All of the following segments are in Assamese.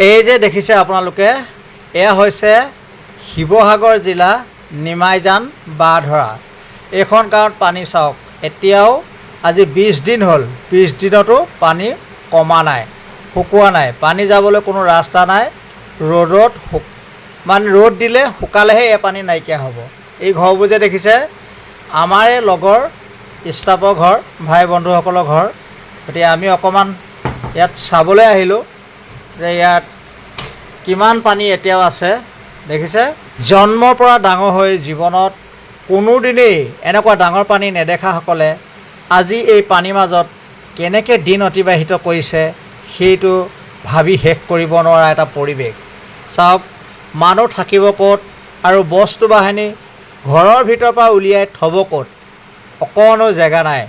এই যে দেখিছে আপোনালোকে, এয়া হৈছে শিৱসাগৰ জিলা নিমাইজান বাঁহধৰা। এইখন গাঁৱত পানী চাওক, এতিয়াও আজি 20 দিন হ'ল, 20 দিনতো পানী কমা নাই, শুকোৱা নাই। পানী যাবলৈ কোনো ৰাস্তা নাই। ৰ'দত মানে ৰ'দ দিলে শুকালেহে এই পানী নাইকিয়া হ'ব। এই ঘৰবোৰ যে দেখিছে, আমাৰে লগৰ ষ্টাফৰ ঘৰ, ভাই বন্ধুসকলৰ ঘৰ। গতিকে আমি অকণমান ইয়াত চাবলৈ আহিলোঁ যে ইয়াত কিমান পানী এতিয়াও আছে। দেখিছে, জন্মৰ পৰা ডাঙৰ হৈ জীৱনত কোনোদিনেই এনেকুৱা ডাঙৰ পানী নেদেখাসকলে আজি এই পানীৰ মাজত কেনেকৈ দিন অতিবাহিত কৰিছে, সেইটো ভাবি শেষ কৰিব নোৱাৰা এটা পৰিৱেশ। চাওক, মানুহ থাকিব ক'ত আৰু বস্তু বাহানি ঘৰৰ ভিতৰৰ পৰা উলিয়াই থ'ব ক'ত? অকণো জেগা নাই।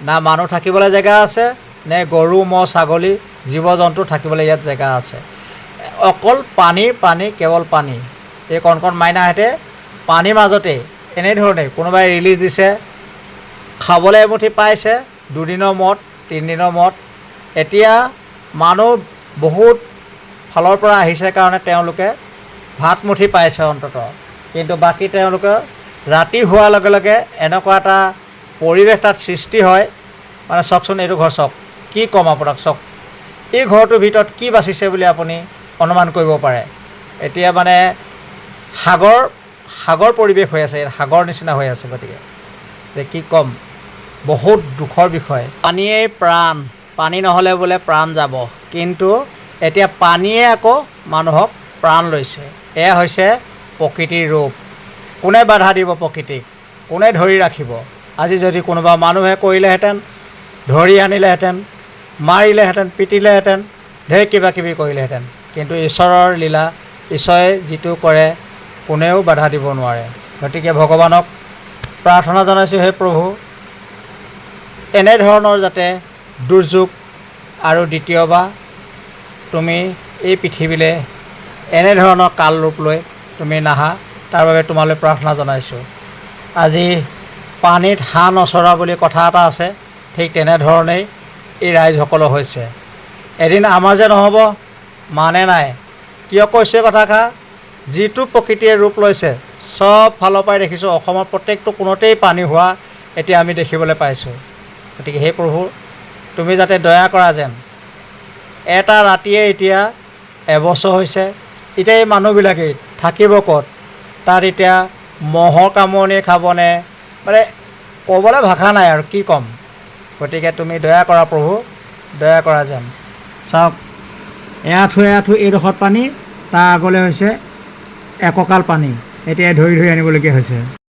না মানুহ থাকিবলৈ জেগা আছে, নে গৰু, ম'হ, ছাগলী, জীৱ জন্তু থাকিবলৈ ইয়াত জেগা আছে। অকল পানী, পানী, কেৱল পানী। এই কণ কণ মাইনাহঁতে পানীৰ মাজতে এনেধৰণে কোনোবাই ৰিলিজ দিছে, খাবলৈ এমুঠি পাইছে দুদিনৰ মূৰত, তিনিদিনৰ মূৰত। এতিয়া মানুহ বহুত ফালৰ পৰা আহিছে কাৰণে তেওঁলোকে ভাতমুঠি পাইছে অন্ততঃ। কিন্তু বাকী তেওঁলোকে ৰাতি হোৱাৰ লগে লগে এনেকুৱা এটা পৰিৱেশ তাত সৃষ্টি হয়। মানে চাওকচোন, এইটো ঘৰ চাওক, কি ক'ম আপোনাক, চাওক, এই ঘৰটোৰ ভিতৰত কি বাচিছে বুলি আপুনি অনুমান কৰিব পাৰে। এতিয়া মানে সাগৰ সাগৰ পৰিৱেশ হৈ আছে ইয়াত, সাগৰ নিচিনা হৈ আছে। গতিকে যে কি ক'ম, বহুত দুখৰ বিষয়। পানীয়েই প্ৰাণ, পানী নহ'লে বোলে প্ৰাণ যাব। কিন্তু এতিয়া পানীয়ে আকৌ মানুহক প্ৰাণ লৈছে। এয়া হৈছে প্ৰকৃতিৰ ৰূপ। কোনে বাধা দিব প্ৰকৃতিক? কোনে ধৰি ৰাখিব? আজি যদি কোনোবা মানুহে কৰিলেহেঁতেন, ধৰি আনিলেহেঁতেন, মাৰিলেহেঁতেন, পিটিলেহেঁতেন, ঢেৰ কিবা কিবি কৰিলেহেঁতেন। কিন্তু ঈশ্বৰৰ লীলা, ঈশ্বৰে যিটো কৰে কোনেও বাধা দিব নোৱাৰে। গতিকে ভগৱানক প্ৰাৰ্থনা জনাইছোঁ, হে প্ৰভু, এনেধৰণৰ যাতে দুৰ্যোগ আৰু দ্বিতীয়বাৰ তুমি এই পৃথিৱীলৈ এনেধৰণৰ কাল ৰূপ লৈ তুমি নাহা, তাৰ বাবে তোমালৈ প্ৰাৰ্থনা জনাইছোঁ। আজি পানীত হাঁহ নচৰা বুলি কথা এটা আছে, ঠিক তেনেধৰণেই এই ৰাইজসকলৰ হৈছে। এদিন আমাৰ যে নহ'ব মানে নাই। কিয় কৈছোঁ এই কথাষাৰ? যিটো প্ৰকৃতিয়ে ৰূপ লৈছে, চব ফালৰ পৰাই দেখিছোঁ, অসমৰ প্ৰত্যেকটো কোণতেই পানী হোৱা এতিয়া আমি দেখিবলৈ পাইছোঁ। গতিকে হে প্ৰভু, তুমি যাতে দয়া কৰা যেন। এটা ৰাতিয়ে এতিয়া এবছৰ হৈছে। এতিয়া এই মানুহবিলাকেই থাকিব ক'ত? তাত এতিয়া মহৰ কামোৰণি খাবনে? মানে ক'বলৈ ভাষা নাই আৰু কি ক'ম। গতিকে তুমি দয়া কৰা প্ৰভু, দয়া কৰা যেন। চাওক, এআঁঠু এআঁঠু এইডোখৰত পানী, তাৰ আগলৈ হৈছে একঁকাল পানী। এতিয়া ধৰি ধৰি আনিবলগীয়া হৈছে।